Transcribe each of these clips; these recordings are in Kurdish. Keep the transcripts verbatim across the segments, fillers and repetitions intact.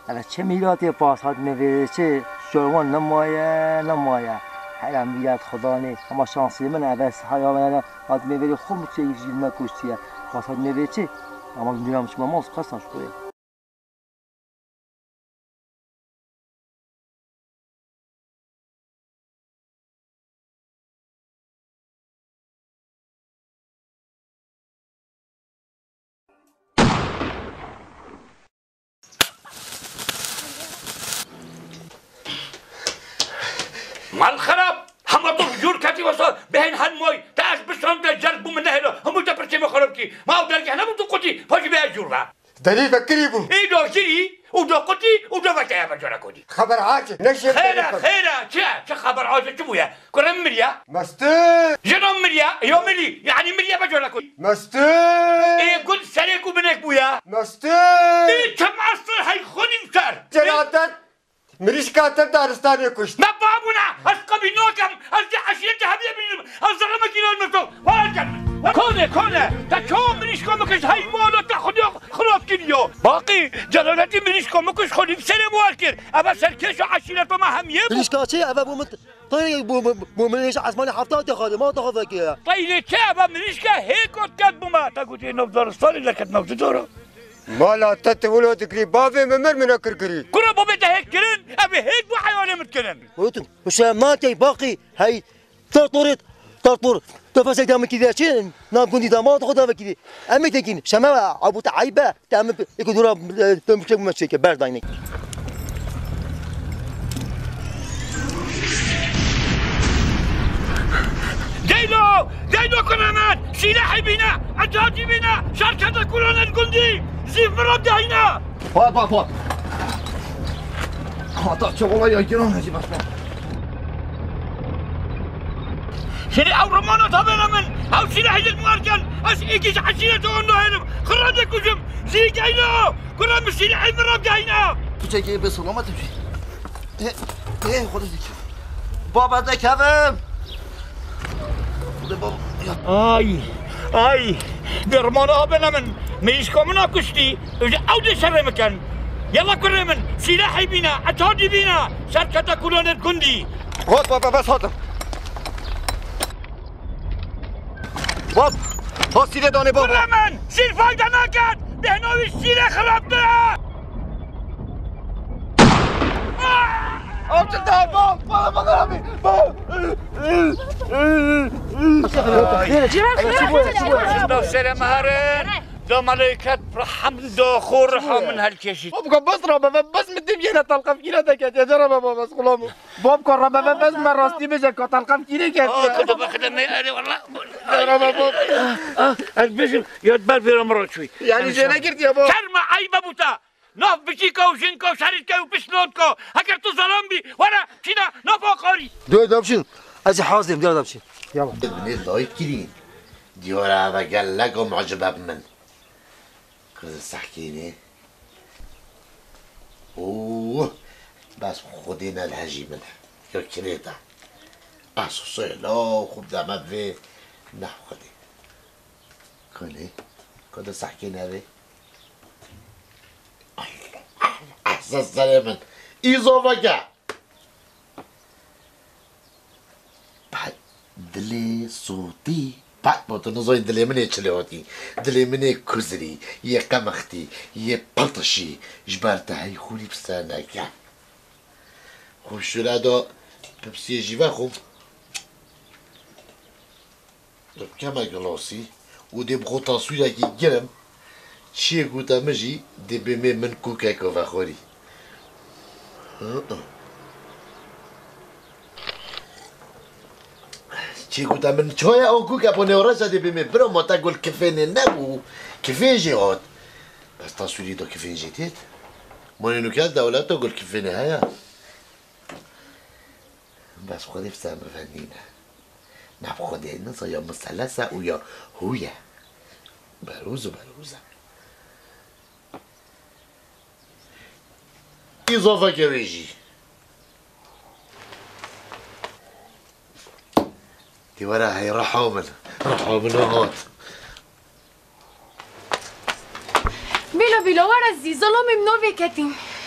Eve çi mîratê pas hat me vê çi? Şorwan nemaye, nemaye. Hela mîrat Xudanê. Ama şansê min eve siha ya me hat me vê xwe mi çê jî me kuştiye. Pas hat me vê çi? Ama dünam çi mamos kasan şkoya. Mal xerab! Hema tu jûr ketî wesa bihên hen moy, te ez bişand te cerg bû min nehêlo, hemû te pirçê me xerab kî. Ma ew dergeh nebû tu qutî, paşî bê ez jûr be. Delîl vekirî bû. Î do kirî, û do qutî, û do vekeye be cara kotî. Xeber ace, neşê Xêre, xêre, çi ye? Çi xeber ace çi bûye? Kurê min miriye. Mestir. Jina min miriye, yo mirî, yanî miriye be cara kotî. Mestir. Ê gund serêk û binek bûye. Mestir. Ê çi mestir hey xwedî ser. Celadet. Mirîşka te daristanê kuşt. Me babûne, ez qebî nakem, ez jî eşîretê heviyê bînim, ez zerremekî nan min to, were gel min. Kone, kone, te çawa mirîşka min kişt, heyvano te xwedî xirab kiriyo. Baqî, celaletî mirîşka min kişt xwedî bi serê min wer kir. Eve serkêşa eşîreta me hemiyê bû. Mirîşka çi? Eve bû min, teyrê bû, bû, bû min êşa esmanê hefta te xwedî, ma te xwe vekê. Teyrê çi? Eve mirîşka hêk ot ket bû me. Te gotê nav daristanê leket nav didara. Mala te ti wilo dikirî, bavê min mir min kir kirî. Kura bavê te hêk kirin, ev ê hêk bû heyalê min kirin. Otum, huşe ma tey baqî, hey, tartorê, tartor, te fesek da min kî de çi, nav gundî da ma xwe da vekî. Em ê tekîn, şeme ve, abû te eybe, te em ê ku dûra, e, te muşek me çêke, ber daynek. Deylo! Deylo kurê min! Sîlehê bîne! Ecatî bîne! Şerkete kulanên gundî! Zîv min re bidehîne! Hop, hop, hop! Hata çi olaya giran hecî bas bas. Şirî ew remana tabêne min! Ew sîlehê li muerken! Ez êkî ji eşîreta wan nahêlim! Xirra dikujim! Zî geylo! Kurê min sîlehê min re bidehîne! Tu çekê bê selamet bî. Ê, ê, Xwedê dikir. Baba dekevim. Xwedê baba, ya. Ay, ay. Dermana abêne min. Mirîşka min a kuştî. Ew dê şerê min ken. Yala kurê min. Sîlehê bîne. Etadî bîne. Serkete kulanê gundî. Hot baba, bes hatim. Bab, ha sîlê danê bab. Kurê min, sîl fayda naket. Bêhna wî sîlê xirabtir e. Ew çi da bab, bab, bab, bab. Şinda serê me here, da meleket rehem da xwe reha min helkêşît. Bab, bes ra bebe, bes min tê biyene talqefkîre de ketiye, de ra bebe, bes xulamû. Bab, ka re bebe, bes me rastî bêje, ka talqefkîre ketiye. Aa, tu bexide me, erê wela. De ra bebe. Ah, ah, ez bêjim, ya ber vêra min re çûyî. Yanî jê nekirtiye bab. Şerm e, eyb e bo te. Nav biçîka û jinka û şerîtke û pişlotka. Heger tu zelam bî, were, çîne, nav aqarî. Dur, davşin. Ez hazirım, dur, davşin. Yalla. Binê dayik kirî. Diyara eve gelek mucibe bi min. Kız sehkînî. Oo, bes Xwedê ne li hejî min e. Ya kirêt e. Ez sêla xwe deme vê ne Xwedê. Kulê, ku di sehkê nevê. Allah, Allah, ehsas serê min. Îzofeke. Pet dilê sotî. Pet bo tu nizanî dilê min ê çi lê hatî. Dilê min ê kuzirî, yê qemixtî, yê piltişî. Ji ber te hey xûrî bi ser neke. Xwe şûre da pipsiyê jî vexwim. Tu bikeme gilasî û dê bi xwe taswîrekî girim. Çiyê ku te min jî dê bê mê min kûkeko vexwerî. Hı hı. Çiyê ku te min çaye ew kûke bo nêwereşa dê bê mê bira ma te gul kifênê nebû. Kifên jê hat. Bes taswîrî da kifên jê têt. Manê nûke dewleta gul kifênê heye. Bes Xwedê bi ser min re nîne. Ne bi Xwedê nisa ya miselese û ya hû ye. Berûz û berûz e. Îzofeke wê jî. Dîwara hey reha min. Reha min hat. Bîlo bîlo were zî, zilamê min navê ketî.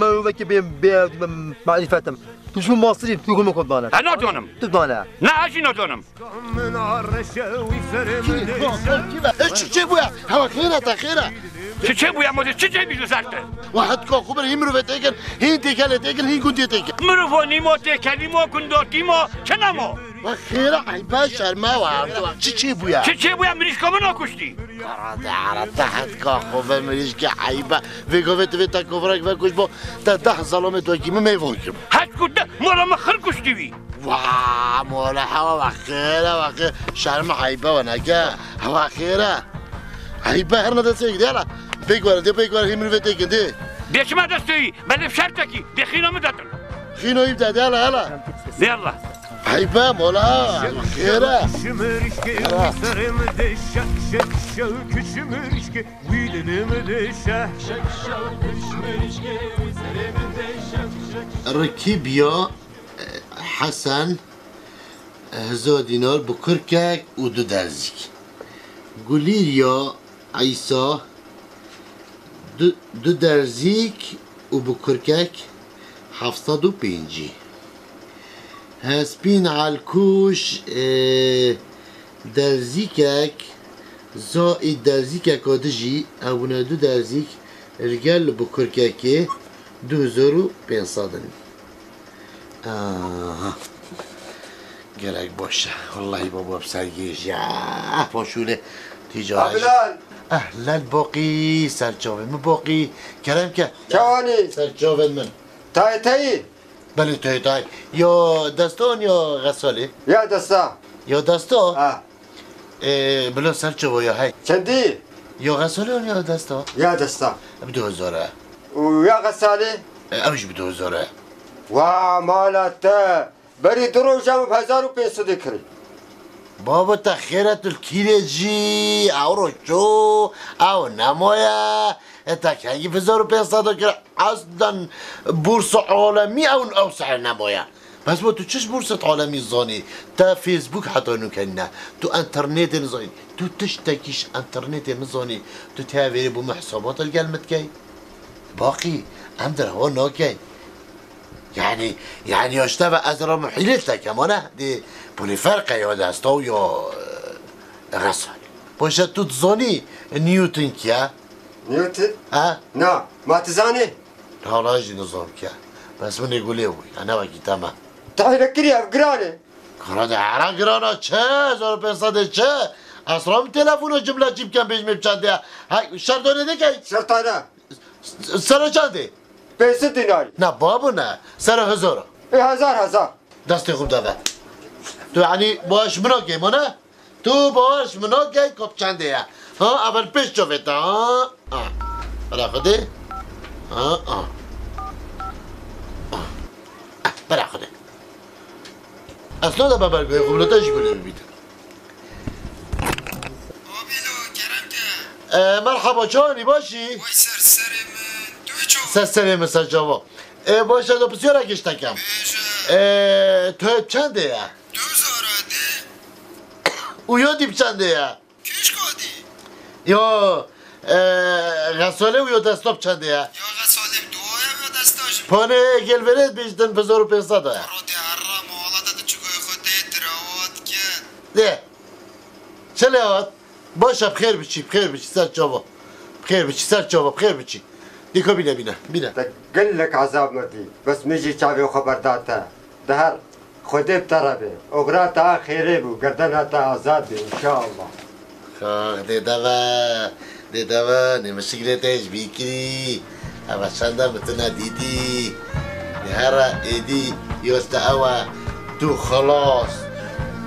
me wekî bê, bê, bê marîfet im. Tu ji min mastirî, tu xwe min xwe bidane. Ez nazanim. Tu bidane. Na, ez jî nazanim. E, çi çêbûye? Hewa xêr e, te xêr e? Çi çêbûye, ma çi çêbî li ser te? Wa hetka xwe bir hîn mirovê têkin, hîn têkelê têkin, hîn gundê têkin. Mirov nîmo têke, nîmo gundo, nîmo çi namo? Wa xêr e, eybe, şerme wa. Çi çêbûye? Çi çêbûye, mirîşka min a kuştî. Kara de ara te hetka xwe ve mirîşkê eybe. Vê govê tu vê te kovrek ve kuş bo. Te deh zelamê tu wekî min mêvan kim. Heşt ku deh, mala min xir kuştî wî. Wa, mala hewa wa xêr e, wa xêr. Şerme eybe wa neke. Hewa xêr e. Eybe her ne destê gidê la. Pêk were, dê pêk were, hîn mirovê têkin dê. Dê çima destê wî, belê bi şertekî, dê xîna min detin. Xîna wî bide, dê la, la. Dê la. Eybe, mala, xêr e. Şimrişke, wî serê min de şek, şek, şek, şimrişke, wî dilê min de şeh. Şek, şek, şimrişke, wî serê min de şek, şek. Rikîbiya, e, Hesen, e, hezar dînar bi kurkek û du derzîk. Gulîriya Îsa, du, du derzîk û bi kurkek heft sed û pêncî. Hespîn Elkûş, e, derzîkek, zaî derzîkeka dijî, ew bûne du derzîk, li gel bi kurkekê du hezar û pênc sed in. Aha. Gerek baş e. Wellahî baba bi ser gêj ya. Ah, paşûlê tîcara. Abilal. Ehlel baqî, ser çavên min baqî. Kerem ke. Çawanî? Ser çavên min. Tayê tayî? Belê tayê tayî. Ya destan ya xesalê? Ya desta. Ya desta? Ha. Ê, bila ser çava ya hey. Çendî? Ya xesalê an ya desta? Ya desta. Bi du hezar e. Û ya xesalê? Ê, ew jî bi du hezar e. Wa mala te. Berî du roja min bi hezar û pênc sedê kirî. Baba te xêr e tu li kîrê jî, ew roj çû, ew nemaye. E, te kengî bi hezar û pênc sed kir, eslen bursa alemî ew, ew seher nemaye. Bes bo tu çi ji bursa alemî zanî? Te Facebook heta nû kenîne. Tu enternetê nizanî. Tu tiştekî ji enternetê nizanî. Tu tê vêrê bo min hesabat li gel min dikey? Baqî, em dir hewa nakeyn. Yani, yani ya ji te ve ez re min hîlê teke mane. Dê pulî ferq e ya desta û ya, e, xesalê. Paşa tu dizanî Newton kî ye? Newton? Ha? Na, ma tu zanî? Hala jî nizam kî ye. Bes min ê gulê bû. Ya ne wekî te me. Tahîle kirî ev giran e. Kara de hera giran e çi? Hezar û pênc sedê çi? Ez ra min telefona cimle çî bikem bêj me bi çendê ye. Hey, şer done de key. Şer tane. S-, s-, sero çendê? Pênc sed dînarî. Na babo ne. Sero hezar. E, hezar, hezar. Destê xwe bide ve. Tu yanî baş min a key mane? Tu baş min a key kop çendê ye? Ha, evel pêş çovê te, ha? Ha. Bera xwe dê. Ha, ha. Ha. Bera xwe dê. Ez to de beber goyê xwe bila te jî gulê bibît. Abîlo, kerem ke. E, merhaba, çawanî, başî? Way ser serê min, tu çawa? Ser serê min, ser çava. E, baş e, do pisyara giş te kem. Bêje. E, tu çendê ye? Du zara dê. Û yo dî bi çendê ye? Kîşka dî? Yo, e, xesalê û yo destop çendê ye? Ya xesalê bi duwa ye, ya desta jî. Pane gel verê bêjtin bi zor û pênc sed e. Rotê herra mala te tu çikoyê xwe tê tirawat ket. Lê. Çi lê hat? Baş e, bi xêr biçî, bi xêr biçî, ser çava. Bi xêr biçî, ser çava, bi xêr biçî. Dîka bîne, bîne, bîne. Te gelek ezab me dî. Bes min jî çavê xwe berda te. Di her Xwedê bi te re be. Oxira te a xêrê bû, gerdena te azad be, înşeallah. Xax, dê deve, dê deve, nê min şigrê te ji bîr kirî. Eva çenda min tu nedîtî. Dê here êdî, yoz te ew e, tu xilas.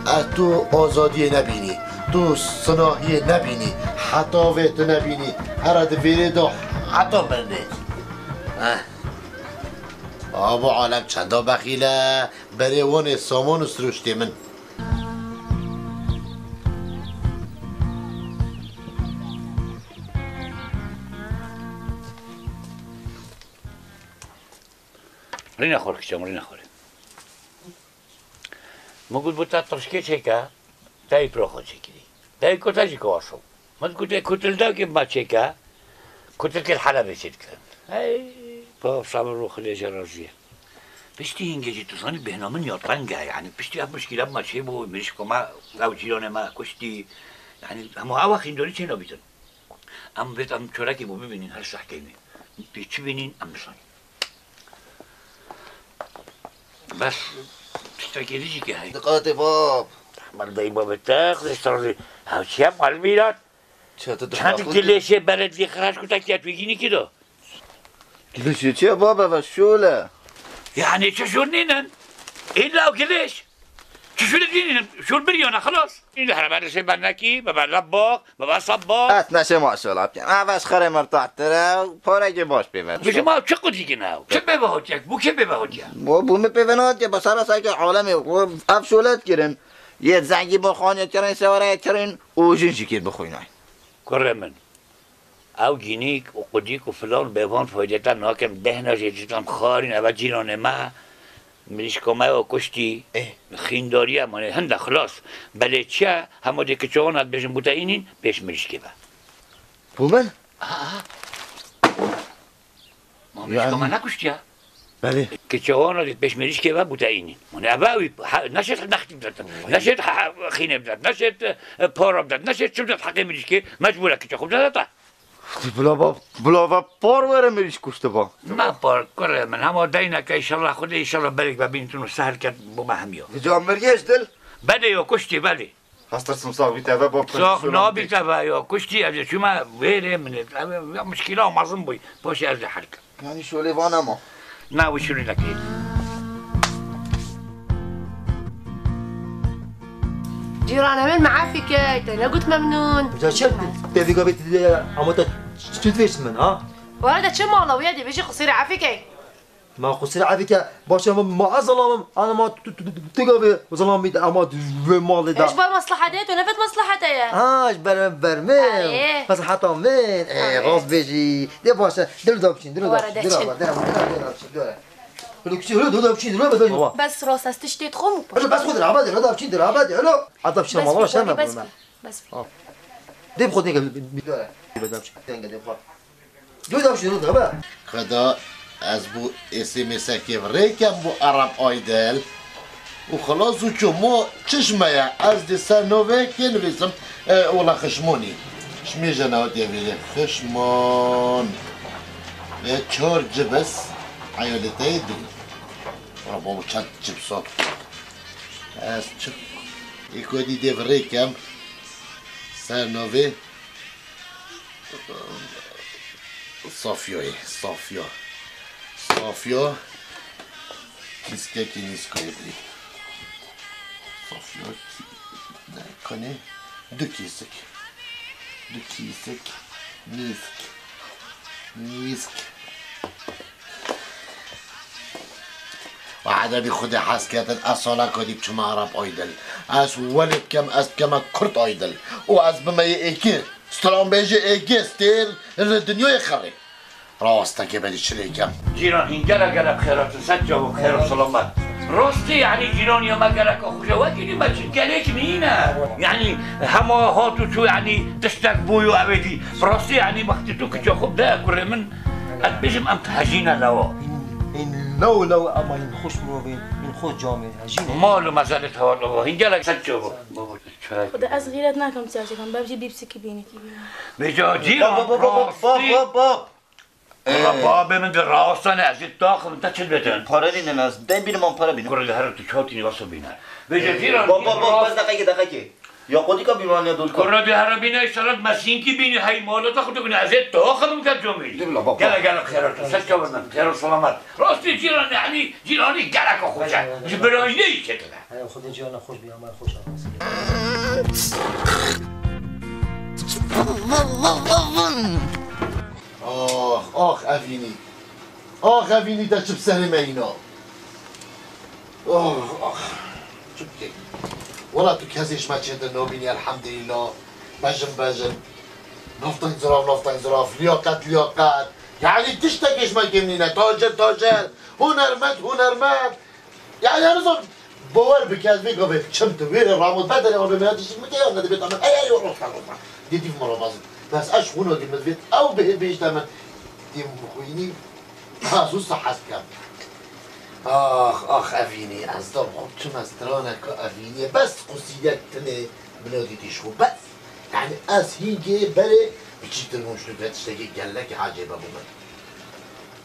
Ez tu azadiyê nebînî, tu sinahiyê nebînî, heta vê tu nebînî, here di vêrê de heta mirinê. Eh. Abo alem çenda bexîl e, berê wanê saman û siruştê min. Rîna xwe, kiçe min, rîna xwe. Min got, bo te tirşkê çêke, te yî pira xwe çêkirî. Te yî kota jî kawaso. Min got, ê kutil dawkê ma çêke, kutilkê li Helebê çêdikirin. Hey, pa sabir û Xwedê jê razî ye. Piştî hingê jî tu zanî bêhna min ya teng e, yanî piştî ev mişkîla ma çêbû, mirîşka me, ew cîranê me kuştî, yanî hema ew xîndorî çênabîtin. Em vêt em çorekî bo bibînin her şehrkeyî. Tê çi bînin em nizanîn. Bes tiştekê dî jî ke heye. Diqatê bab. Merdeyî babê te, Xwedê ser rê. Ew çi ye mal mîrat? Çi tu Çend diqat kilêşê belediyê xiraş ku te kiya tu yînî kî do? Kilêşê çi ye bab, eve şûl e. Yani çi şûl nînin? Îlla ew kilêş. Çi şûl nînin? Şûl biriyana, xelas. Îlla here belediyê bernekî, bebe lebbaq, bebe sabbaq. Ez neşê maşallah bikim. Ev ez xerê min tahttir e, parekê baş pê ve. Bişim ew çi qudîkin ew? Çi pê ve hatiye? Bu kê pê ve hatiye? Bu, bu min pê ve nehatiye, bi sera serkê alemê. Bu ev şûl e dikirin. Yê zengî bo xaniyê kirin, sewara kirin û jin jî kir bixwînay. Kurê min. Ew gînîk û qudîk û filan bêvan faydê te nakin, bêhna jê dikim xarîn, eve cîranê me, mirîşka me ya kuştî, Eh. Xîndariye, mane hinde xilas. Belê çi ye, hema dê kiçawan hat bêjin bûte înîn, pêş mirîşkê be. Bû min? Ha, ha. Ma mirîşka Yani me nekuştiye. Belê. Kiçawan hat pêş mirîşkê be bûte înîn. Mane eve wî, ha, neşêt nextî bidet. Neşêt ha, xînê bidet. Neşêt, e, para bidet. Neşêt çi bidet heqê mirîşkê. Mecbûr e kiça xwe bidete. Bila ba, bila ba par were mirîş kuştiba. Me par kurê min. Hema deyneke, înşallah Xwedê, înşallah berek be bîn tun û seher ket bo me hemiya. Dica mirgêş dil. Belê yo kuştî, belê. Hestir simsar bî teve bab. Sax nabî teve yo kuştî, ez ê çûme wêrê min ê. Ev ya mişkîla mezin bûy. Paşê ez ê hel kim. Yani şolê van ama. Na, wî şûlî nekê. Cîranê min, me efî key, te negot memnûn. Ca çi? Te vî gavê te ama te çi divêjî min, ha? Were de çi mala wî ye, dê bêjî qusîrê efî key. Ma qusîrê efî ke, baş e, ma, ma ez zilamim, ana ma tu, tu, tu, tu gavê zilamî de, ama tu vê malê de. Ji ber maslahete ye, tu ne vet maslahete ye. Ha, ji ber min, ber min. Erê. Meslaheta min. Ê, Erê. Rast bêjî. Dê baş e. Dil da biçîn, dil da Were biçîn, de dil çi? da, dil da, dil da biçîn, dil da. Hulu kiçî, hulu, dil da biçîn, dil da biçîn. Baba. Bes rast ez tiştê dixwim û Hulu bes xwe dil, hava dil, dil da biçîn, dil, hava dil, hulu. Hata biçîn Bes mala, bir sen bes ne bir. Bes bir. Ha. Dê bi xwe dengê, dil da biçîn, dengê, dê bi xwe. Dil da biçîn, dil da, hava. Xweda ez bo S M S-ekê virêkem bo Arap Aydel. Û xilas û çû mo çi ji me ye? Ez dê ser navê kê nivîsim? E, wela xişmonî. Ji mêje nehatiye vêrê. Xişmon. Ve çar cibis. Eyalê te yê dil. Wela babo çend cibisa. Ez çi? Ê ku dî dê virêkem. Ser navê Safyayê, Safya. Safya kîskekî nîskoyê bî. Safya kî-, ne, kanê du kîsik. Du kîsik nîsk. Nîsk. Wahedebî Xwedê hez ketin, ez saleka dî biçime Arap Aydel. Ez welê bikem, ez bikeme Kurt Aydel. Û ez bime yê êkê, stranbêjê êkê, stêr li dinyayê xerê. Rawastekê belî çi lê kem. Cîran hîn gelek gelek xêr hatin, ser çav û xêr û selamet. Rastî, yanî cîraniya me gelek xweş e, wekî dî me çi gelek nîne. Yanî hema hat û çû, yanî tiştek bû û ew ê dî. Rastî, yanî wextê tu kiça xwe bide kurê min, ez bêjim em hejîne lewa. Hîn, hîn lew lew, ema hîn xweş mirovên, hîn xweş camê, hejîne. Mal û mezelê tewa lewa, hîn gelek ser çav bû. Baba, çay. Xwedê ez xîret nakim çaşê kam, bevjî bîpsikî bînî kî bînî. Bêca cîran, Bab, bab, bab, bab, rastî. bab, bab, bab. Wala Ee. babê min di rawestane, ez ê taxim, te çi dibêtin? Para nînin ez, dem bînim an para bînim. Kurê di here tu çaw tînî wesa bîne. Vêce Ee, cîran bab, bab, bab, rast. Bes deqekê, deqekê. Ya qodîka bîmaniya dol ka. Kurê di here bîne, îşaret mesînkî bînî, hey mala te xwe dibîne, ez ê taxim ke comî. Dur la bab, Gele, bab. gele xêra tu, ser çavan, xêra selamet. Rastî cîran, yanî cîranî geleka xweş e. Ji birayînê yî çêtir e. Hey, Xwedê cîrana xweş bî, ama xweş e. Ax, ax Evînî. Ax Evînî, te çi bi serê me îna. Ax, ax. Çi bikey? Wela tu kesê ji me çêtir nabînî, elhemdulîllah. Bejin, bejin. Nafteng zirav, nafteng zirav. Liyaqet, liyaqet. Yanî tiştekê ji me kêm nîne. Tacir, tacir. Hunermend, hunermend. Ya, ya, nizam, bawer bike, ez vê gavê çim tu, wê rê ramot, bedelê avê me ya dişik bike, ya, ne dibê tamam. Ey, ey, rostan, rostan. Dê dîv min re bazin. Bes ez xwûna dî min vêt, ew bihê bêjte min. Dê min xwînî, ha, zû sihet kem. Ax, ax, Evînî, ez da xwe çim ez straneka Evînî, bes qusîdek tinê bila dîtî ji xwe, bes. Yani ez hîngê berê biçîktir bûm ji tu, tiştekî gelekî ecêbe bû min.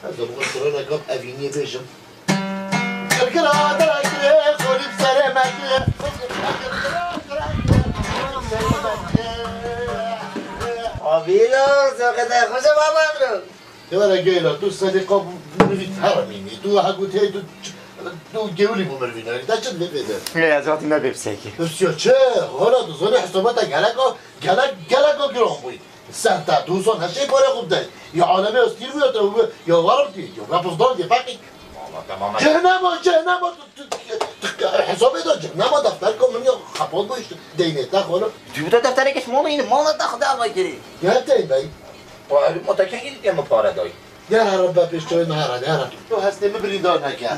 Ez ê bixwe straneka Evîniyê bêjim. Girgira derekê, xolî bi serê me kê. Avîlo, soqete xweş e baba bro. Te were geyla, tu sedîqa nivît herimînî. Tu hegûtê, tu, tu gewlî bû mirvînarî. Te çi divê vê de? Ne, ez hatî me bê pisekê. Pirsiya çi? Hala tu zanî hesabata geleka, gelek, geleka giran bûyî. Sehta tu son her şey pare xwe bidayî. Ya alemê ez tîr bû ya te bû ya warm tî ya bepizdan ya feqî. Valla tamam. Cehnema, cehnema tu, tu, tu, tu hesabê de cehnema defterka min ya xepat bû işte. Deynê te xwalo. Tu bi te defterekê ji malê yî, mala te xwe dava kirî. Ya tey bey. O herî motekekî diye min pare dayî. Dera Rebbe pêştoyê nara, dera. Tu hestê min birîndar neke.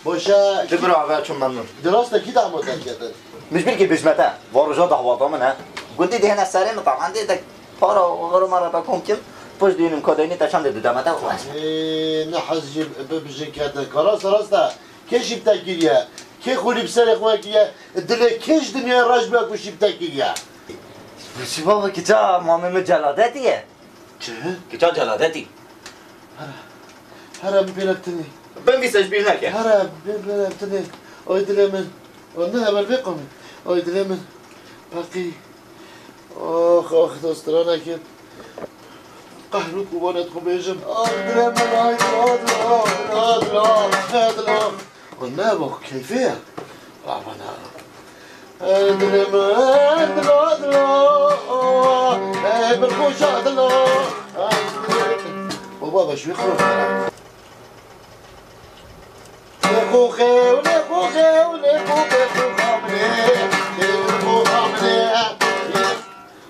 Boşa. Ti bira ve çû memnun. Di rasta kî damote diketin? Min ji birkî bijmete. Va roja dahwata min he. Gundî dihêne serê min, tamam dê de para xirma re be kom kim. Pişt dînim ka deynê te çendê didemete. Ê, ne hez jî bi, bijin kete. Ka rast, rast e. Kê şîp te kiriye? Kê xûlî bi serê xwe kiriye? Dilê kê ji dinyayê reş bûye ku şîp te kiriye? Wişî baba kiça mamê min Celadetî ye. Çi? Kiça Celadetî. Here. Here, min pê re tinê. Binvîse ji bîr neke. Here, min pê re tinê. Oy dilê min. O ne heval vê qomê. Oy dilê min. Peqî. Ox, ox, dostiranekê. Qehrû ku bonet xwe bêjim. Oy dilê min, ay dilo, dilo, dilo, dilo, dilo. O ne bok, keyfê ye. Baba ne. Ey dilê min, dilo, dilo. Ey bilxweşa dilo. Ey dilê min. Baba be, şu xwe. Lê xo xew, lê xo xew, lê xo xew, xo xamine. Lê xo xamine.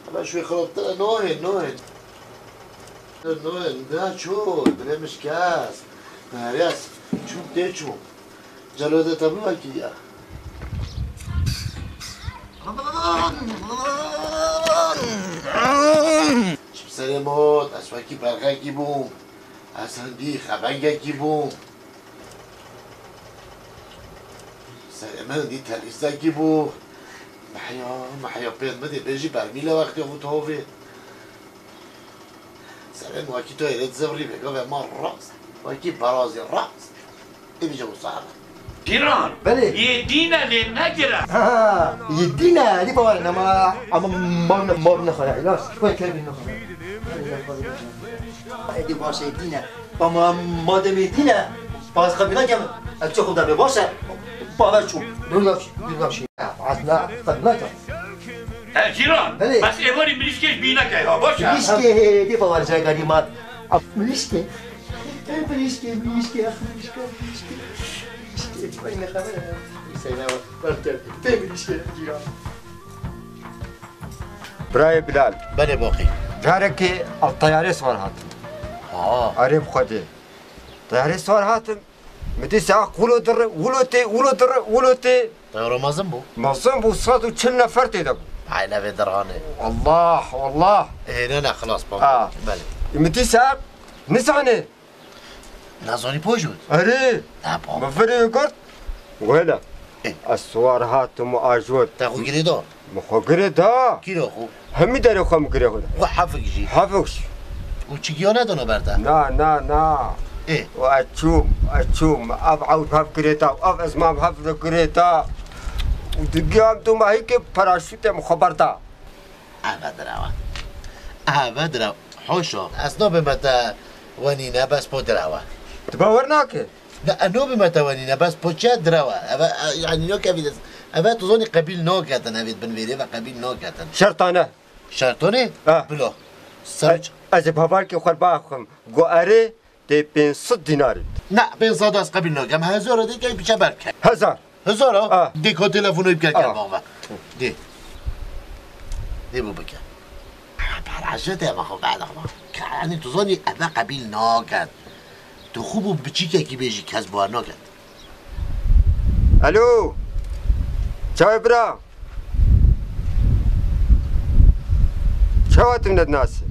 Ama şu xirabtir e, nohên, nohên. Nohên, ne çû, dilê min şikest. Nerês, çû tê çû. Celode te bivekî ya. Çi bi serê mot, ez wekî berxekî bûm. Ez hindî xebengekî bûm. Serê min hindî telîzekî bû. Mehya, mehya pêl min dê bêjî bermîle wextê xwe tovê. Serê min wekî to êrê dizevirî vêga ve ma rast. Wekî berazê rast. Ê vîca wisa hebe. Cîran, Belê. Yê dîne lê negire. Ha, yê dîne, dî bawer nema, ama ma, ma nexwara, îlaç. Koy kevin nexwara. Ê dî baş ê dîne. Ama madem ê dîne, bas qebîla kem. Ez çi xwe de bê baş e. Bawer çû. Rûdaş, rûdaş. Asla qebîla kem. E, Cîran, Belê. Bes êvarî mirîşkê ji bîne key ha, baş e. Mirîşkê hê, dî bawer jagari mat. Mirîşkê. Ê, mirîşkê, mirîşkê, ax, mirîşkê, mirîşkê. Mirîşkê, vay ne xeber e. Seyna, bak, gel. Tê mirîşkê, Cîran. Birayê Bilal. Belê boxî. Carekê ev teyarê swar hatim. Ha. Erê bi Xwedê. Teyarê swar hatim. Min dîsa wilo dire, wilo tê, wilo dire, wilo tê. Teyara mezin bû? Mezin bû, sed û çil nefer tê de bû. Ay, ne vê diranê. Allah, wallah. Ê, ne, ne, xilas bû. Ha. Belê. Min dîsa nizane. Nezanî pojot? Erê. Ne bû? Min virê girt. Wela. Ê. Ez swar hatim û ajot. Te xwe girê da? Min xwe girê da. Kîra xwe? Hemî derê xwe min girê xwe da. Xwe hefik jî? Hefik jî. Û çi giya nedana ber te? Na, na, na. Ê. Û ez çûm, ez çûm. Ev ewd hev girê da, ev ezmam hev girê da. Û di giya em dûma hîkê paraşûtê min xwe berda. Eve direwa. Eve direwa. Hoşo. Ez nabême te wenîne, bes po direwa. Tu bawer nake? Ne, e, nobî me te wenîne, bes poçiya direwa. Eve, e, yani, no kevî dest. Eve tu zanî qebîl naketin, evê di bin vêrê ve qebîl naketin. Şertane. Şertane? Ha. Bila. Ser E-, ez ê bavarkê xwe baxim. Go erê tê pênc sed dînar. Ne, pênc sed ez qebîl nakem. Hezar de key biçe ber ke. Hezar. Hezar ha? Ha. Dê ka telefonê bike Ha. gel bava. Dê. Dê bu bike. Para je de ma xo bada ma. Ka, yani tu zanî eve qebîl naket. Tu xu bu biçîkekî bêjî kes bawer naket. Alo. Çawe bira? Çawa tu min nedinasî?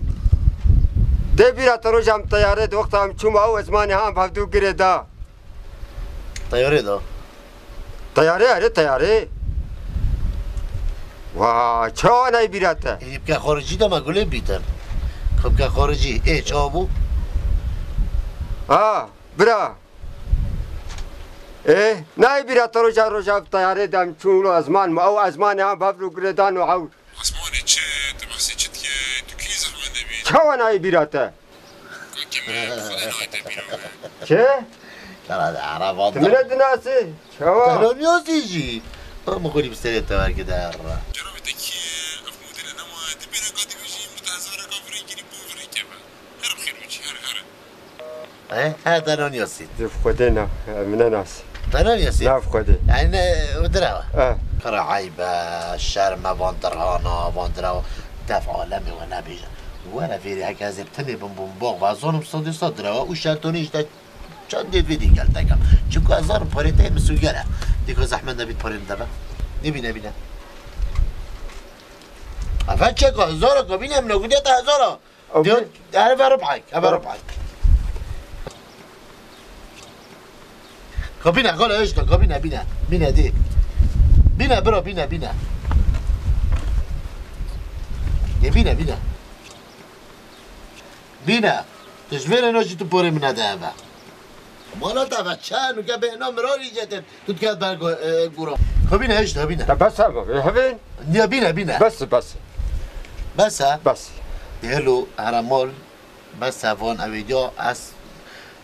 Dê bîra te roja min teyarê di wexta em çûm ew ezmanê han bi hevdû girê da. Teyarê da. Teyarê, erê teyarê. Wa, çawa nayê bîra te? Ê, bike xaricî de me gulê bîtin. Xwe bike xaricî. Ê, çawa bû? Ha, bira. Ê, nayê bîra te roja, roja bi teyarê de em çûn û ezman me. Ew ezmanê han bi hevdû girê dan û ew. Ezmanê çi? Tu behsê çi dikî? Tu kî zehmet nebî? Çawa nayê bîra te? Kake me, bi Xwedê nayê te bîra me. Çi? Kara de Ereba Tu min nedinasî? Çawa? Te nanyasî jî. Ama xwedî bi serê te wergide herre. Cerabê te kî ye? Ev modele nema. Dibêne ka dibêjî, min te hezareka virê girî, bo virê keve. Here bi xêr biçî, here, here. He? He, te nanyasî. Dê bi Xwedê na, min nenasî. Te nanyasî? Na bi Xwedê. Yani ne, o direwa. Eh. Kara eybe, şerme van dirhana, van direwa. Def alemê we nebêje. Were vêrê heke ez ê bi tenê bim bûm bax, ve zanim sedê sed direwa û şertonê işte çendê vê dî gel tekem. Çimku ez zanim parê te misûger e. Dîka zehmet nebît parê min de be. Nebî, nebîne. Efe çeka, hezara ka bîne, min gudiyete hezara. Okey. Diyor, yani ver rıpay, ver rıpay. Kabine, gole işte, kabine, bine. Bine di. Bine bro, bine, bine. E, bine, bine. Bine. Tijvere no jî tu porê min nede eve. Mala te ve çe, nuke bê ena mirarî cetin. Tu diket ber go-, e, gura. Hebîne, hişt hebîne. Te bes e, hebîn. Niye bîne, bîne. Bes, bes. Bes e? Bes. Dêlo, here mal. Bes e van evê diya ez,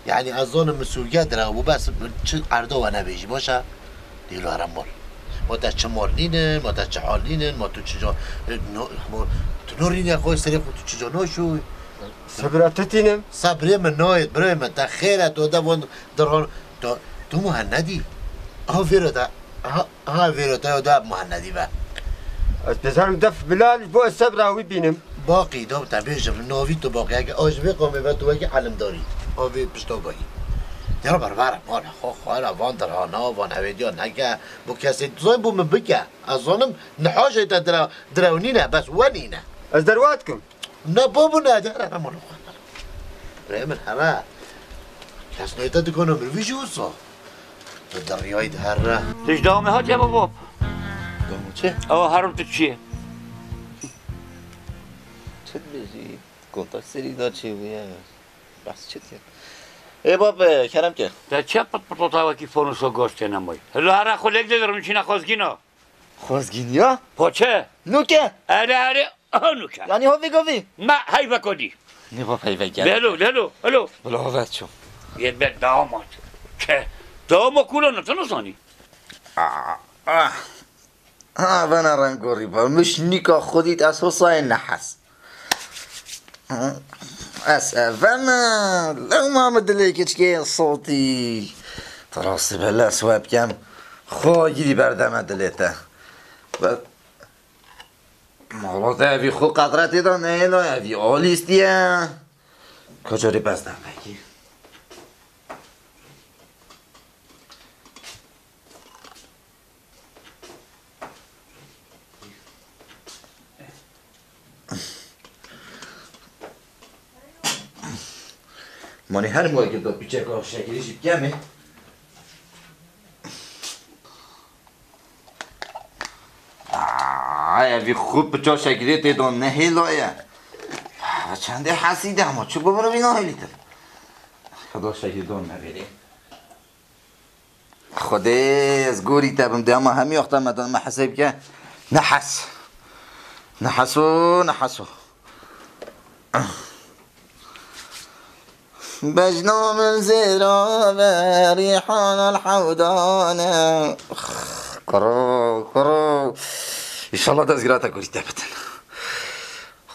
yani ez zonim min sûge dire bû, bes çi erda we nebêjî, baş e? Dêlo, here mal. Ma te çi mal nînin, ma te çi hal nînin, ma tu çi ca, e, no, ma tu norîne xwe serê xwe tu çi ca naşûy? Sebra te tînim. Sebrê min nayêt, birê min, te xêr e, tu de von dirhon, tu, tu muhennedî. Aha vêro te, aha, aha vêro te, o de muhennedî be. Ez dizanim def Bilal, ji bo ez sebra wî bînim. Baqî, do te bêjim, navî tu Baqî, eke a ji vê qomê ve tu wekî elimdarî, a vê piştagahî. Ya berber, mala xwe, xwe re van dirhana, van hevêdiya neke, bo kesê, tu zanî bo min bike. Ez zanim, niha jê te dire-, direw nîne, bes we nîne. Ez derwa dikim. Ne babo, ne, de, ne, ne, ne, ne. Rê min here. Kes neyte dikana min vî jî wisa. Tu deriyayî de here. Tu ji dawamê hatiye babo? Dawamê çi? Ewa herim tu çi ye? Çi dibêjî? Kontak serî da çêbûye. Behs çi dikin? Ê bab, e, kerem ke. Te çi pit pit ota wekî fonusa goştê nemayî? Hilo here xwe lêk de dirim çîne xwezgîna. Xwezgîn ya? Poçe. Nuke. Erê, erê, aha nuke. Yani ho vê gavê? Me heyve kodî. Ne va peyve gel. Lelo, lelo, lelo. Bila havet ço. Yê be damat. Ke, damat kulana, tu nizanî. Ah, ah. Ha, vena rengorî ba. Miş nîka xwedî te esosayê nehes. Ez eve me, lewma min dilê keçikê sotî. Te rastî be lez we bikem, xwe girî berdeme dilê te. Be, mala te evî xwe qedretê de neyêla, evî alîstiye. Ka carê bes demekî. Manî her moyekê da piçeka şekirî jî bikemê. Ay, evî xwe piça şekirê tê da nehêlaye. Çendê hesî de ama çi bibiro vî nahêlî te. Xeda şekirî da me verê. Xwedê ez gorî te bim de, ama hemî wexta me dan me hesê bike. Nehes. Neheso, neheso. Bejna min zêra ve, rîhan el hewdane. Kuro, kuro. Înşallah dezgira te kurî te bitin.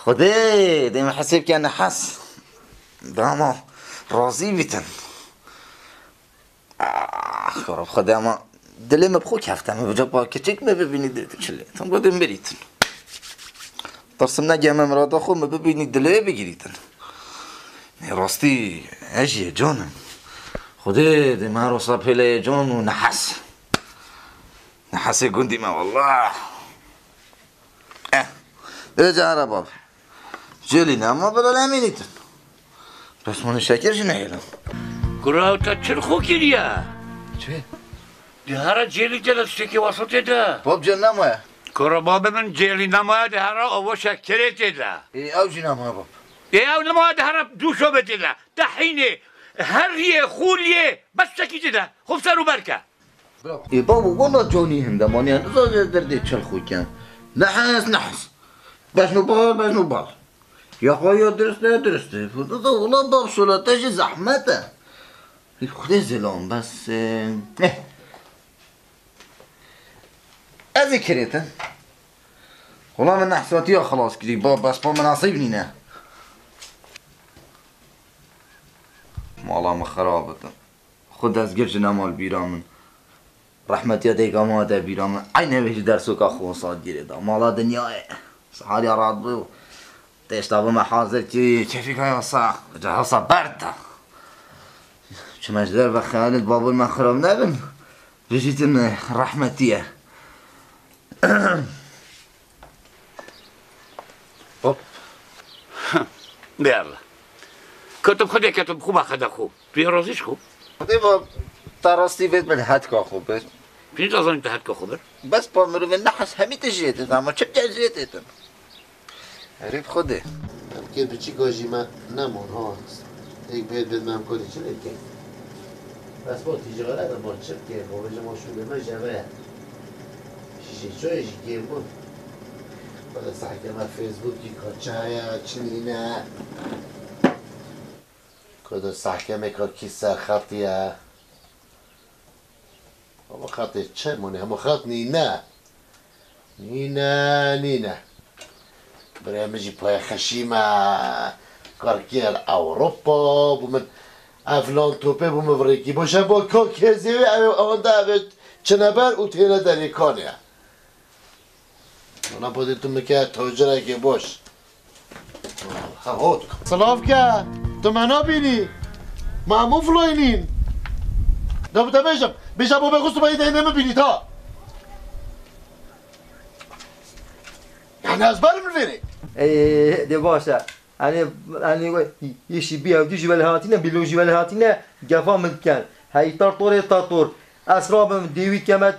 Xwedê, dê me hesê bike nehas. Dama razî bitin. Ah, ya Rab, Xwedê ama dilê me bi xwe kefte, me bi capa keçik me bibînî dilê tu çi lê. Tam godê mirîtin. Tirsim negeme mirada xwe me bibînî dilê bigirîtin. Nê rastî, ez jî heyecan im. Xwedê dê me her wisa pêle heyecan û nehas. Nehasê gundî me wallah. Eh, dê cara bab. Jêlî nema bila lemînîtin. Bes min şekir jî nehêlin. Kura te çil xwe kiriye? Çi? Di hera cêlî tê de tiştekî wasa tê de. Bab cêl nemaye. Kura babê min cêlî nemaye, di hera ava şekerê tê de. Ê, ew jî nemaye bab. Ê, ew nemaye, di hera dû şobe tê de. Te hînê, heriyê, xûliyê, bes tiştekî tê de. Xwe ser û berke. Ê babo, wela canî hindemaniya niza derdê çil xwe ken. Nehs, nehs. Bejno bal, bejno bal. Ya xwe ya dirist e, dirist e. Niza wela bab şola te jî zehmet e. Ê Xwedê zilam bes, e, eh. Ez ê kirêtin. Wela min nehsatiya xilas kirî, bab, bes pa minasib nîne. Mala min xirab bitin. Xwe destgir ji nema li bîra min. Rehmetiya dayika min hate bîra min. Eynê wê ji dersoka xwe wisa girê da. Mala dinyayê. Sihariya radibû. Têşta bime hazir kî kefîka ya sax. Ca hewsa berda. Çima ji derve xeyalê babûn me xirab nebin. Vijîtin rehmetî ye. Hop. Bê Allah. Ketim xwedê ketim xwe ba xeda xwe. Tu yê razî ji xwe? Xwedê ba te rastî vêt min hetka xwe bir. Pînc azanî te hetka xwe bir. Bes pa mirovên nehas hemî te jê didin, ama çi bike jê didin? Herî bi xwe dê. Em kê biçîka jî me nemon ha. Êk bê bê me em karî çi lê bikê? Bes bo tîjare de ma çi bikê? Xwe bêje ma şûlê me jeve ye. Şîşê çoyê jî kêm bûn. Xwe de sehke me Facebookî ka çi heye, çi nîne. Xwe de sehke me ka kî ser xetiye. Hema xetê çi mûne? Hema xet nîne. Nîne, nîne. Birê min jî payê xeşî me. Kar kir Ewropa bû min. Ev lan topê bû min virêkî. Boşe bo ko kezê wê ew ewanda ev çine ber û têne derê kanê. Ona podê tu mike tocireke boş. Ha, hot. Silav ke, tu me nabînî. Ma hemû filaynîn. Da bi te bêjim. Bêje bo bê xwe sibayî deynê min bînî ta. Yani ez berim li vêrê. Ê, de baş e. Hani, hani, yeşî bir evdî ji welê hatîne, bîlo ji welê hatîne, gefa min diken. Hey, tartor ê tartor. Esra bin, dêwî kemet,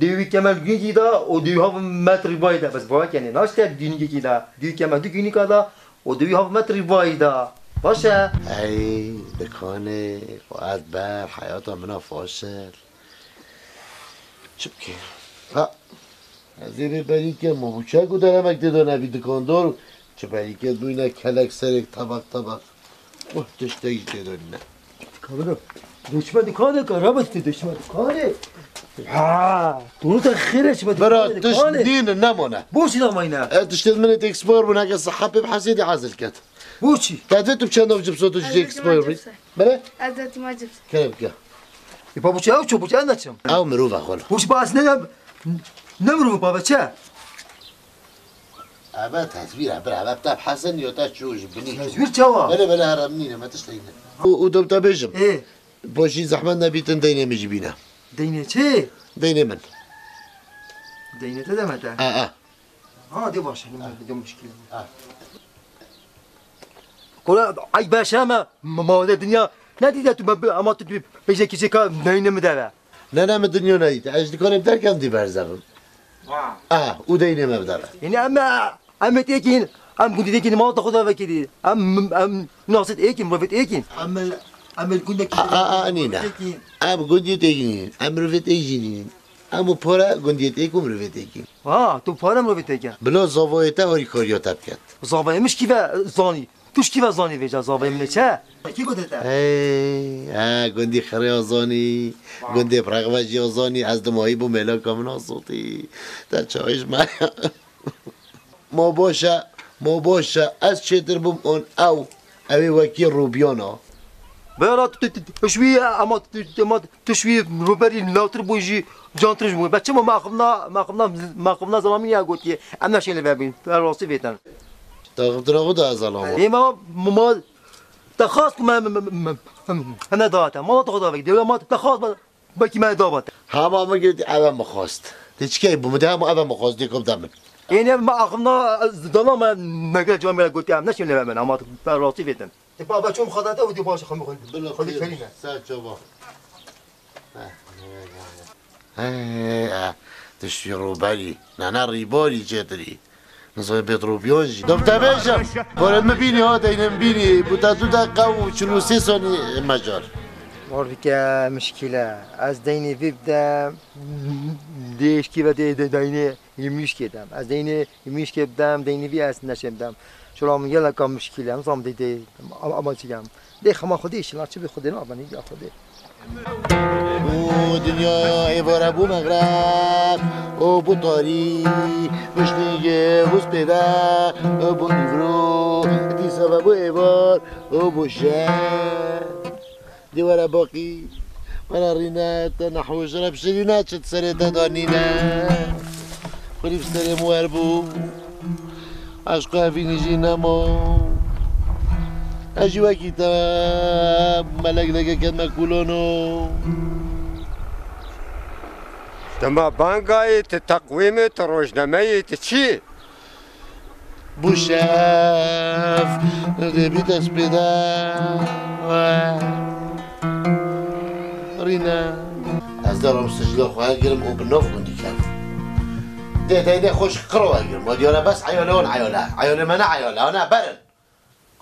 Dêwî kemel gîngî da û dêwî hav met rîvayî da. Bes bawe kenê, naşte dînî gîngî da. Dêwî kemel du gînîka da û dêwî hav met rîvayî da. Baş e. Ey, dikanê, xwe ez ber, heyata min a faşil. Çi bikê? Ha, ez ê vê berî kem, ma bu çek û deremek tê de nebî dikandor, çi berî ket bûyne kelek serek tabak tabak. Oh, tiştek jî tê de nîne. Kabilo. Duşme dikane ka, rabat tê duşme dikane. Ha, duru da xire çme Bira, dikane, tişt dikane. Nîne, nemane. Boşî namayne. E, tiştê min ê têk spor bûn, heke sehepê bi hesêdî ezil ket. Boşî. Te divê tu bi çend av cipso tu ji têk spor bî? Bire? Ez de tima cips. Kere bike. E, pa boşî ew ço, boşî ez neçim. Ew mirov e, xwelo. Boşî pa ez ne, ne mirov pa ve çe? Eve tezwîr e, bira, eve te bi hesen yo te çû ji binî çû. Tezwîr çawa? Belê, belê, herem nîne, me tişt heyne. Û, û dom te bêjim. Ê. Boşî zehmet nebîtin, deynê min jî bîne. Deynê çi? Deynê min. Deynê te deme te. A, a. Ha, de baş e, ne, de muşkil. A. Kura, ay beşeme, ma, ma de dinya. Ne dîte tu me, ama tu bêje kişi ka deynê mi deve. Ne, ne, min dinya nedît. Ez ji dikanê bi derkem dî berzevim. Wa. A, û deynê me bideve. Yani em, em êkîn, em gundî êkîn, mala xwe de vekirî. Em, em nasit êkîn, mirovêt êkîn. Em, em gundekî A, a, a, nîne. Êkîn. Em gundî êkîn, em mirovêt êk jî nîn. Em û pare gundî êk û mirovêt êkîn. Ha, tu pare mirovêt êk e. Bila zavayê te harîkariya te biket. Zavayê min ji kî ve zanî? Tu ji kî ve zanî vêca zavê min ê çi? Kî gote te? Hey, he, gundî Xirê ya zanî, gundê Preqvejî ya zanî, ez dimahî bû mêlaka min a sotî. Te çawiş me. Ma baş e, ma baş e, ez çêtir bûm on ew, ew ê wekî Rûbiyana. Bera tu, tu, tu, tu, şwî, ama tu, tu, ama tu şwî rûberî lawtir bû jî, cantir ji bû. Be çima me axivna, me axivna, me axivna zelamî ya gotiye, em neşên li vebîn, rastî vêten. Taxivtina xwe da ez zelama. Ê me, ma, ma, te xwest ku me, me, me, me, me, me, hene date. Mala te xwe da vekî. Dewla ma te xwest me, belkî me da bate. Hema min gotî, ev e min xwest. Tê çi key bû? Min de hema ev e min xwest, dê ku bide min. Ê ne, me axivna, e, zelama, me gel cewabê gotî, em neşên li vebîn, ama te rastî vêtin. Te baba çûm xwe date û dê baş xwe xwe. Bila xwe xêr, kerîne. Ser çava. He, he, he. He, he, he. Tiştî rûberî. Nana rîbarî çêtirî. Nizam bêt rûbiyan jî. Dom te bêje. Gorê min bînî ha, deynê min bînî. Bû te du deqa û çil û sê sonî mecar. War bike mişkîle. Ez deynê vî bidem. Dê eşkî ve dê, dê deynê. Yemîşkê dem. Ez deynê yemîşkê bidem, deynê vî ez neşê bidem. Şola min geleka mişkîl e, nizam dê dê, ama, ama çi gem. Dê xema Xwedê şila, çi bi Xwedê nabanî ya Xwedê. Û dinya êvara bû mexreb, û bû tarî, mişnîgê bû spêde, û bû nîvro, dîsa ve bû êvar, û bû şer. Dê were baqî, were rîne, te nehûj re bi şirîne çi di serê te de nîne. Xwedî bi serê min wer bû, eşqa evînî jî nema. Ez jî wekî te, melek lege keme kûlono. Dema bangayê, tu teqwîmê, tu rojnameyê, tu çi? Bû şev, dê bî dest pê de. Rîne. Ez derim sicila xwe girim û bi nav gundî kevim. Dê, dê, dê xweş qiro girim. Wa diyara bes eyale wan eyale. Eyale me ne eyale, ana berin.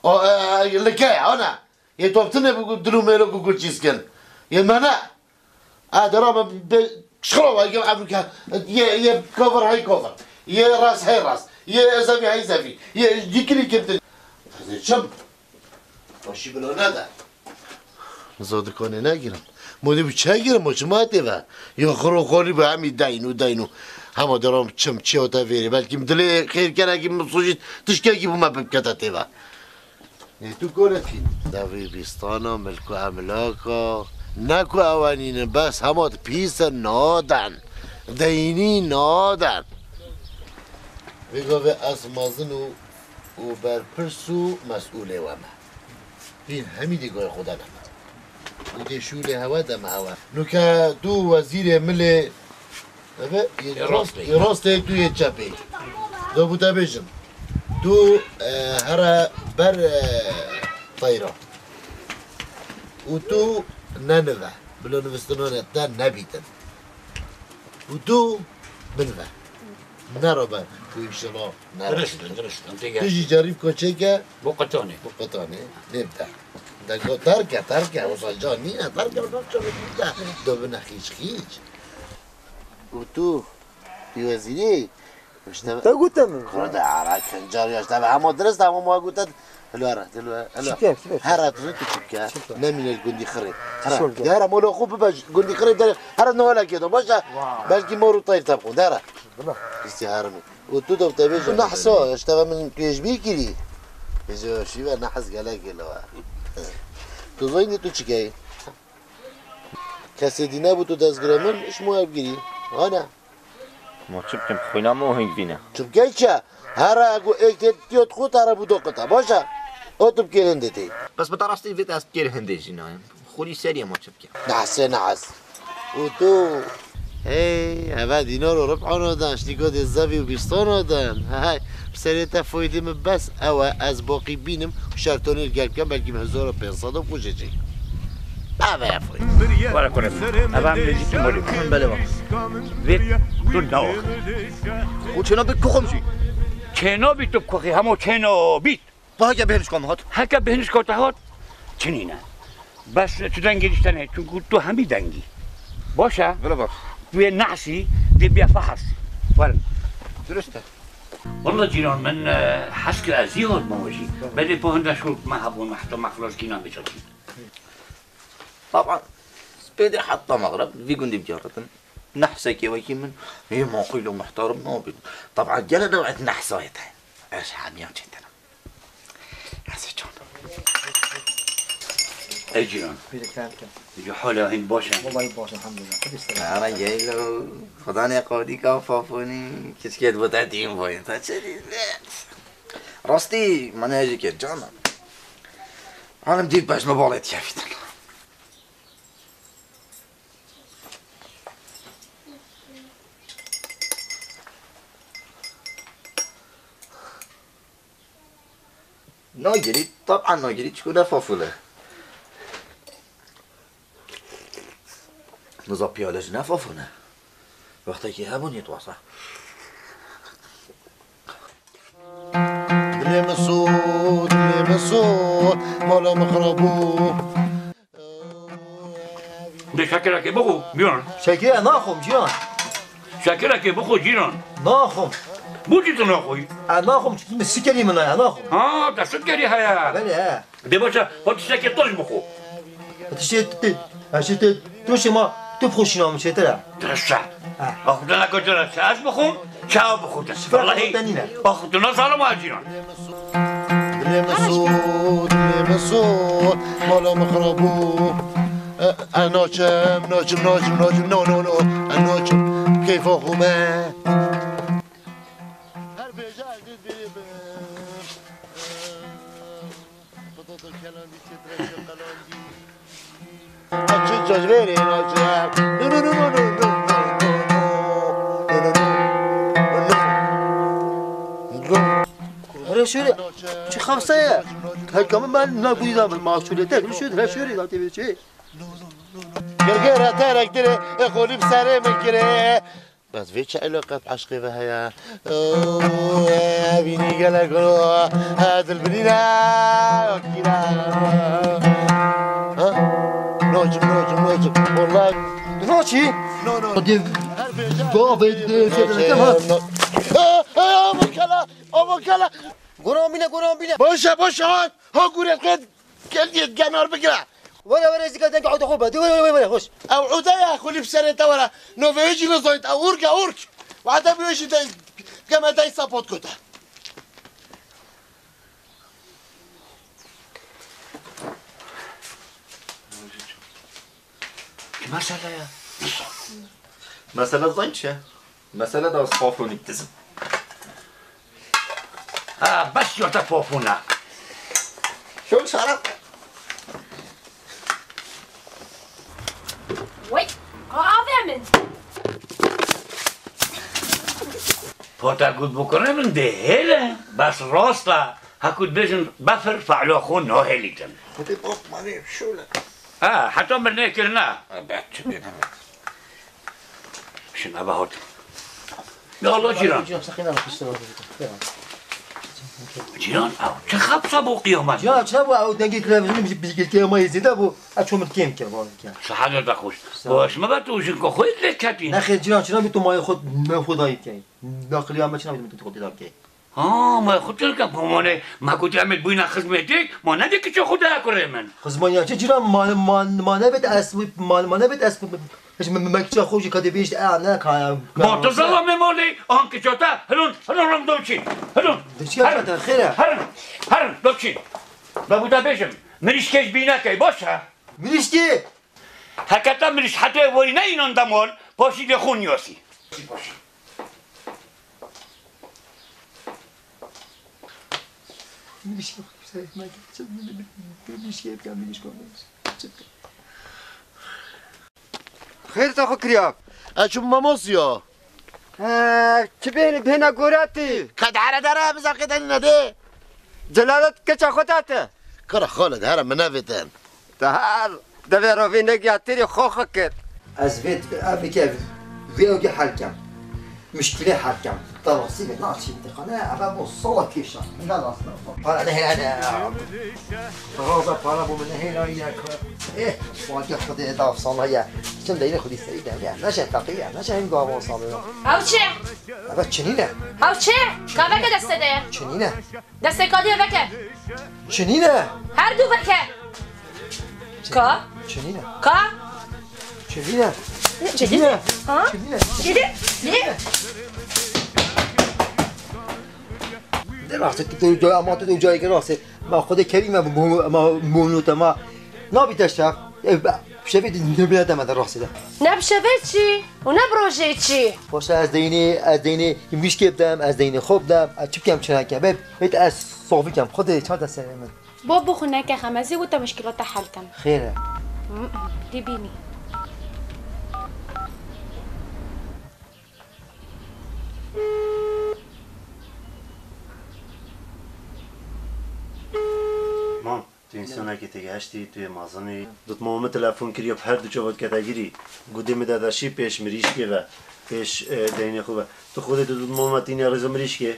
O, e, e, like, ana. Yê top tine bi dil û mêlo ku gul çîskin. Yê me ne. A, dera me be, şixro wa, yê evlike, yê, yê cover hey cover. Yê ras hey ras. Yê zevî hey zevî. Yê dikili kimtin. Ez ê çim. Başî bila nede. Niza dikanê negirim. Modê bi çe girim, o çima tê ve? Ya xiro xolî bi hemî deyn û deyn û. Hema deram çim, çiya te vêrê. Belkî min dilê xêrkerekî min sojît, tiştekî bû me bikete tê ve. Nê tu kole tî? Devî bîstana, milk û emlaka. Ne ku ewenînin, bes hema di pîs e, naden. Deynî naden. Vê gavê ez mezin û, û berpirs û mesûlê we me. Hîn hemî dê goyê xwe de ne me. Û dê şûlê hewe de me hewe. Nuke tu wezîrê milê Eve, yê Yê rast, rastê. Yê rastê, tu yê çepê. Do bû te bêjim. Tu, e, here ber, e, teyra. Û tu nenive. Bila nivistinane te nebîtin. Û tu binive. Nerabe. Tu inşallah nerabe. Dirist, dirist. Tu jî cerîb koçeke. Bu qetanê. Bu qetanê. Lê bide. De go terke, terke. Wisa ca nîne, terke. Do bine xîç, xîç. Û tu, tu wezîrî, işte Te gote min. Kuro de ara, kencar ya işte, hema dirist, hema ma gote, helo ara, helo, helo. Çike, çike. Hera tu, tu çike. Çike. Nemîne gundî xirê. Hera. Şol gel. Hera molo xu bibe gundî xirê de, hera ne wala kedo, başa. Vay. Belkî mor û tayr tab xu, hera. Bila. İşte hermi. Û tu de te bêje nehsa, işte ve min tu yê ji bîr kirî. Bêje şîve nehs gelek gelo. Tu zayî tu çike. Kesê dî nebû tu destgirê min, ji min ev girî. Ana. Ma çi bikim, xwîna min hingvîne. Çi bikey çi? Here ku êk tê tiyot xwe te re bû do qita. Baş e? O tu bikêr hindê tê. Bes bi te rastî vê te ez bikêr hindê jî nayêm. Xwînî serî ye ma çi bikim. Nehsê nehs. Û tu. Hey, eve dînar û rib'ana dan, ştîka dê zevî û bîstana dan. Hey, bi serê te foydê min bes ew e, ez baqî bînim. Şertonî li gel bikem, belkî min hezar û pênc sed û xwe jê çêk. Navê foy. Wala kure. Eva em lejî tu molî. Belê baba. Vê tu dawix. Xwe çêna bit ku xwe mijî. Çêna bit tu kuxî, hemo çêna bit. Ba heke bêhnişka min hat. Heke bêhnişka te hat, çinîne. Bes tu dengê diştene, çunku tu hemî dengî. Baş e? Bila bak. Tu yê nehsî, dê biya fehs. Werin. Dirist e. Walla cîran min, e, hez kir ez zî hatime we jî. Belê po hinde şol me hebûn, me heta me xilas kî namê çekî. Taban, spêdê heta mexreb vî gundî bicaritin. Nehsekê wekî min, yê maqîl û muhterim nabî. Taban, gele dewet nehsayê te. Ez hemiyan çêtir im. Ez ê çand. Ey cîran. Pîrê kerem ke. Ji hala hîn baş e. Wallahî baş, elhamdulillah. Xwedê ser. Ara geylo. Xudanê qadî ka fafonî. Keşke bu te dîn boyun. Ta çi dî? Rastî, mane jî ke cana. Hanım dîv pejme balê dikevîtin. Nagirî, taban nagirî, çikû ne fafûl e. Niza piyale jî ne fafûl e. Wextekî hebûn yê twasa. Dilê min sot, dilê min sot, mala min xirab bû. Dê şekerekê bixwe, cîran. Şekerê naxwim, cîran. Şekerekê bixwe, cîran. Naxwim. Bo çi tu naxwî? Ez naxwim, çünkü sikerî min heye, naxwim. Ha, te sikerî heye. Belê, he. Dê baş e, hot tiştekê toj bixwe. Tiştê, tiştê, ha, tiştê toj ma tu bixwe şîna min çêtir e. Dirist e. Ha. Axwe te neka dirist e. Ez bixwim, çawa bixwe te? Sifra Nîne. Axwe te ne zalim e, cîran. Dilê min sot, dilê min sot, mala min xirab bû. E, e, naçim, naçim, naçim, naçim, no, no, no, e, naçim, keyfa xwe me. Her bêje ez ê dibêm. Pıtıdı kelendi, çetre şeqelendi. Açı cezveri naçim. No, no, no. Here şöyle, çi xapsaya? Her kamı ben ne bu yüzden ben maaş şöyle tek, şöyle, şöyle zaten bir şey. Gırgıra terek dire, e, kolip sere mi kire. Bes vê çi eleqet eşqê ve heye? Oo, evînî gelek ro, e, dilbirî ne, kîra. Ha? Nocim, nocim, nocim. Vallahi. Naçî? No, no. Hadi. Her bêje. Doğa ve, e, şey, no, tamam. No. E, e, avokala, avokala. Goran bîne, goran bîne. Boş e, boş e. Ha, gure, gel, gel, gel, genar bigire. Were, were, ez dika dengê oda xwe be. Were, were, were, were, hoş. Ew oda ya, xwe lî bi serê te were. No, vê jî nizayit, ew urk e, urk. Wahde bi wê jî de, geme dey sapot kute. Çi mesele ya? Mesele zayt çi? Mesele da safronîk dizim. Ha, bes ya te popuna. Şol şarap. Wey, ave min. Pota gut bukure min de hele, bes rasta. Heku dibêjin befir fe'la xwe nahêlîtin. Hadi bak, mane şöyle. Ha, heta min nêkirine. Ha, bet çi bêne bet. Şin eve hot. Ya Allah cîran. Cîran, seqîna piştre bak. Cîran, ew çi xapsa bo qiyamet? Cîran, çi bo ew dengê televizyonê bi, bi, bi, kêmayê zêde bo. Ew çomit kêm ke, bak ke. Saha da xweş. Sağ ol. Baş me be tu jin ko xwe lê ketî. Nexêr cîran, çi nabî tu mayê xwe, me xwe dayî key. Naqiliya me çi nabî tu xwe dayî key. Ha, ma xwe tirke, ma wane, ma gotî em ê bûyne xizmêtê, ma nedê kiça xwe de kurê min. Xizmaniya çi cîran ma, ma, ma nebêt ez, ma, ma nebêt ez, ez me, me, me kiça xwe jî kadê bêjt, e, ne, ka, ka, Ma tu zala me malê, an kiça te, hilon, hilon ram dom çî, hilon. Diçiya Herin, te, xêre. Herin, herin, dom çî. Be bu da bêjim, mirîşkê ji bîne key, baş e? Mirîşkê? Heke te mirîşhetê werî ne înan de mal, paşî lê xwe niyasî. Xêr te xwe kiriya. Ez çûm mamosiya. He, çi bêhne, bêhna goratî? Ka dere dere, bize qêdenî nedê. Celalet keça xwe tate. Kara Xalid, here min nevêtin. Te her devê rovî negiya têrî xwe xwe kir. Ez vê, ev bike, vê ewkê hel kem. Muşkilê hel kem. Te rastî be, naçî te xane, eve bo sala kêşa. Ne lazim. Para ne, ne. Raza para bo min ne hêla ya. Eh, wake Xwedê da sala ya. Çim deyne Xwedî serî de ya. Neşe taqiya, neşe hem gava sala ya. Ew çi? Eve çinîne. Ew çi? Ka veke deste de. Çinîne. Destê kadiyê veke. Çinîne. Her du veke. Ka? Çinîne. Ka? Çinîne. Çinîne. Ha? Çinîne. Çinîne. Ne? De rastî tu, tu, ama tu, tu cayê rastî. Ma Xwedê kerîm e, bu, bu, ma, bu, bu, ma. Nabî te şev. E, be, şevê di, di, bile deme de rastî de. Ne bi şevê çi? Û ne bi rojê çi? Baş e, ez deynê, ez deynê mrîşkê bidem, ez deynê xwe bidem, ez çi bikem çi neke. Be, be ez sofî kem. Xwedê çar de serê min. Bo bixwe neke xem, ez ê wite mişkîla te hel kem. Xêr e. Mm, mm, dê bînî. Mam, tu însanekî têgehiştî, tu yê mezin î. Dotmama min telefon kiriye, bi her du çava dikete girî. Got dê min de de şî pêş mirîşkê ve, pêş, e, deynê xwe ve. Tu xwedê tu dotmama tîne rêza mirîşkê?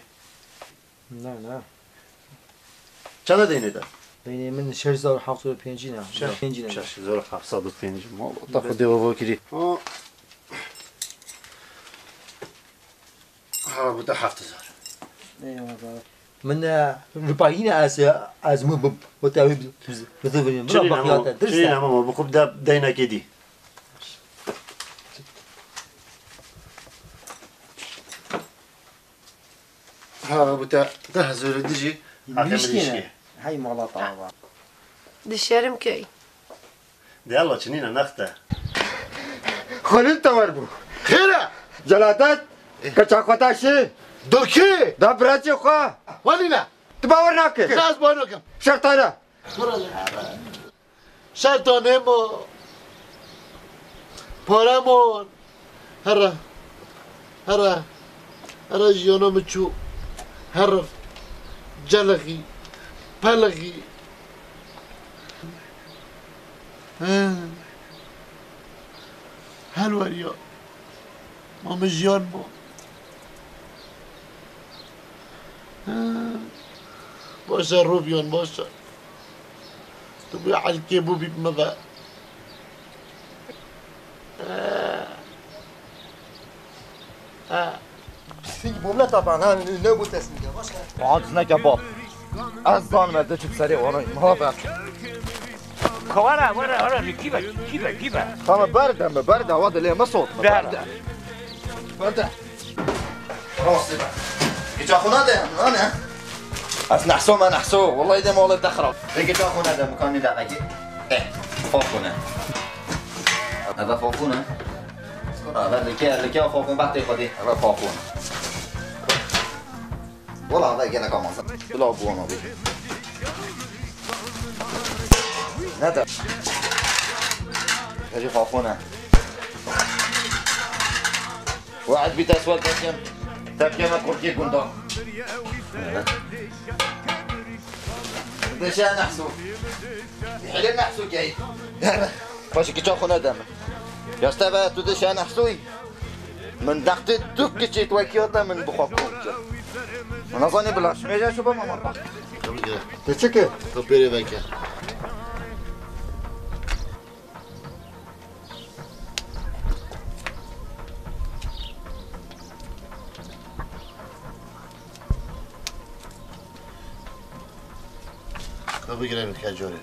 Ne, ne. Çend e deynê te? Deynê min şeş hezar û heft sed û pêncî ne. Şeş, pêncî ne. Şeş hezar û heft sed û pêncî. Ma, ta xwedê we kirî. Ha. Ha, bu da heft hezar. Eyvallah. Min, e, ripahîne ez, e, ez min bi, bi te wî bi, bi, bi, bi, bi, Çinî ne, baqiyate, ma, dirist çinî e. Ne, ma, ma, bi xwe de deynekê dî. Ha, bu te, te hezar dijî. Mirîşkê ne? Mirîşkê. Hey mala tava. Dişerim key. De Allah çinîne nexte. Xwelin te wer bû. Xêr e? Celadet, keça xwe ta şê. Do kê? Da biracê xwe. Welî ne? Tu bawer nake. Ez bawer nakim. Şertane. Şertanê mo. Pare mo. Here. Here. Here jiyana min çû. Here. Celixî. Pelixî. He. Helweriya. Ma min jiyan bo. He. Baş e, Robiyan, baş e. Tu bû elkê bû bî bi me ve. He. He. Pisîk bû ne tapan, ha, ne bû tesmî de, baş e. Aciz neke bab. Ez zanim ez de çi serê wana. Mala be. Ka were, were, were, kî be, kî be, kî be? Tamam, berde mi, berde, wa dilê me sot mi, berde. Berde. Rastî be. Kiça xwe nade, nane. Ez nehso me nehso, wellahî dê mala te xirab. Ê kiça xwe nade, mikanî de vekî. Eh, xwe xwe ne. Eve xwe xwe ne. Skora, eve like, like xwe xwe, behtê xwe dê. Eve xwe xwe ne. Wala, eve gelek amaze. Bila bû ona bî. Ne de. Hejî xafone. We'd bî te sual te bikim. Te bikeme kurkê gunda. Deşe nehsû. Hele nehsû key. Paşê kiça xwe nede min. Ya steve tu deşe nehsûyî. Min dextê du kiçê tu wekî hate min bi xwe kom kir. Min nezanî bila, şmêje şo bama mata. Te çi kir? Te pêrê veke. Te bigire min ke corê.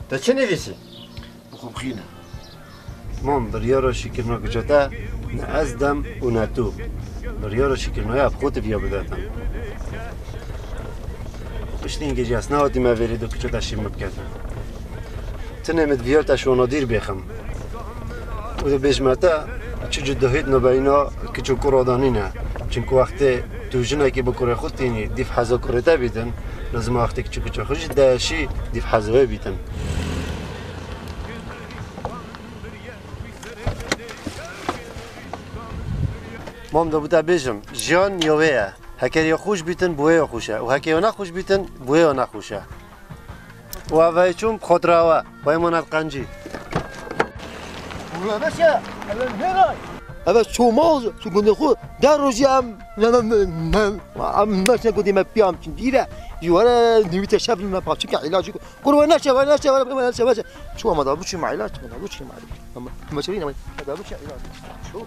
Te çi nivîsî? Bi xwe bixîne. Mam, biryara şîkirina kiça te ne ez dem û ne tu. Biryara şîkirina ya bi xwe tu viya bide te. Piştî hingê jî ez nehatîme vêrê do kiça te şî min bikete. Tinê min diviyar te şonadîr bêxim. Û dibêjime te, çi cudahît nabeyna kiç û kura de nîne. Çimku wextê Tu jinekî bi kurê xwe tînî, dîv heza kurê te bîtin, lazim e wextê kiçik kiçik xwe jî deşî dîv heza wê bîtin. Mam de bi te bêjim, jiyan ya wê ye. Heke ya xweş bîtin, bi wê ya xweş e. Û heke ya nexweş bîtin, bi wê ya nexweş e. Û ev çûn bi xwe dirawe, wê emanet qencî. Ula beşe, eve hêray. Eve çoma, tu gundê xwe, der rojî em, em, em, em, em, em, meşe gundê me piyam çin dîre, ji were nivîte şev me paçike îlacî ku, kur we neşe, we neşe, we neşe, we neşe. Çu ama da bu çi ma îlaç, da bu çi ma îlaç. Ama, ama çi ama, da bu çi îlaç. Çu.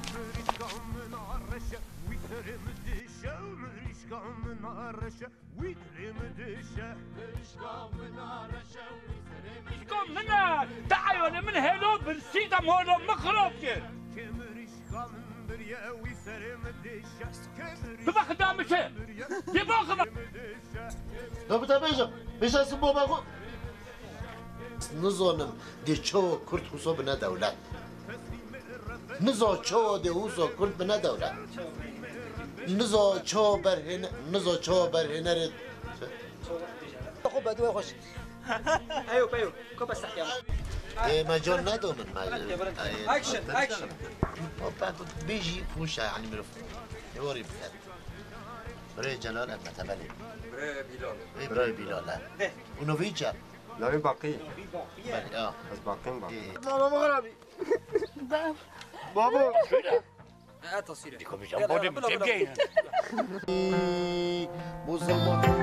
Wî kirê min dişe, mirîşka min a reşe. Wî kirê min dişe, mirîşka min a reşe, wî serê min. Mirîşka min e, te eyalê min hêlo birsî de molo min xirab kir. Kê mirîşka min biriye, wî serê min dişe. Kê mirîşka. Tu bexda min çi? Dê baxda. Da bi te bêjim, bêje sibo be xwe. Nizanim dê çawa Kurd xuso bine dewlet. Niza çawa dê xuso Kurd bine dewlet. Niza çawa berhêne, niza çawa berhênerê. Xwe bediwe xweş. Eyo, peyo, kopa sehya. Ê, me can nedo min, me. Action, action. Bêjî xweş e, yanî mirov. Ê, warî bike. Birayê Celal e, me tevelê. Birayê Bilal. Ê, birayê Bilal e. Û novî çi? Navê Baqî. Belê, ya. Ez Baqîm, Baqî. Ê. Mama mixrabî. Babo. E, tasvîr e. Dîko bijam, bodim, Bila, bila, bila. Musulman.